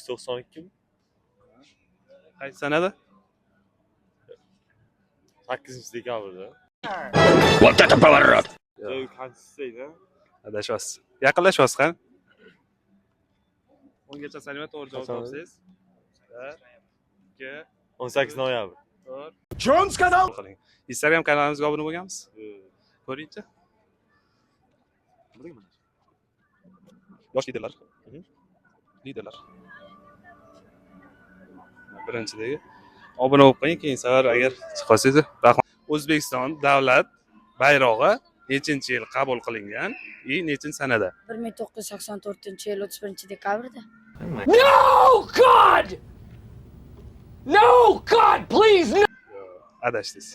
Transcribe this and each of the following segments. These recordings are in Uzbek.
1992. Qaysi sanada? 8 dekabrda. Вот это поворот! Yo'q, qanchasi? Adashyapsiz. Yaqinlashyapsiz, qani. 10gacha sanayman, to'g'ri javob Qachon? topsangiz. Bir, ikki, 18 noyabr. to'rt. Че он сказал? Qiling. Instagram kanalimizga obuna bo'lganmisiz? Ko'ringchi. Yosh liderlar. Liderlar. Birinchidagi. Obuna bo'lib qo'ying, keyin safar agar chiqib qolsangiz, rahmat. O'zbekiston davlat bayrog'i nechinchi yil qabul qilingan и nechinchi sanada? 1994 yil 31 dekabrda. No, God! No, God, please, no! Adashdingiz.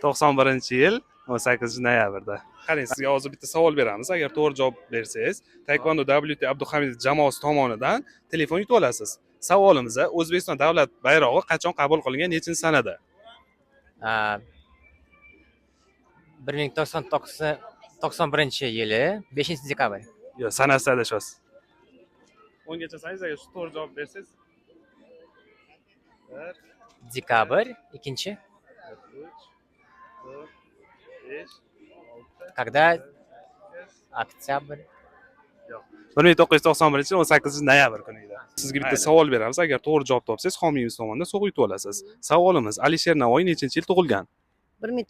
91-yil 18 noyabrda. Qarang, sizga hozir bitta savol beramiz. Agar to'g'ri javob bersangiz, Taekwondo WT Abduhamidov jamoasi tomonidan telefon yutib olasiz. Savolimiz: O'zbekiston davlat bayrog'i qachon qabul qilingan, nechinchi sanada? 1091 yili 5-dekabr. Yo'q, sanasida adashyapsiz. 10gacha sanaysiz, agar shu to'g'ri javob bersangiz. Bir, Dekabr ikkinchi. uch, to'rt, besh, olti, Когда oktyabr. 1991 yil 18 noyabr kuni edi. Sizga bitta savol beramiz. Agar to'g'ri javob topsangiz, homiyimiz tomonidan sovg'a yutib olasiz. Savolimiz: Alisher Navoiy nechinchi yil tug'ilgan? 19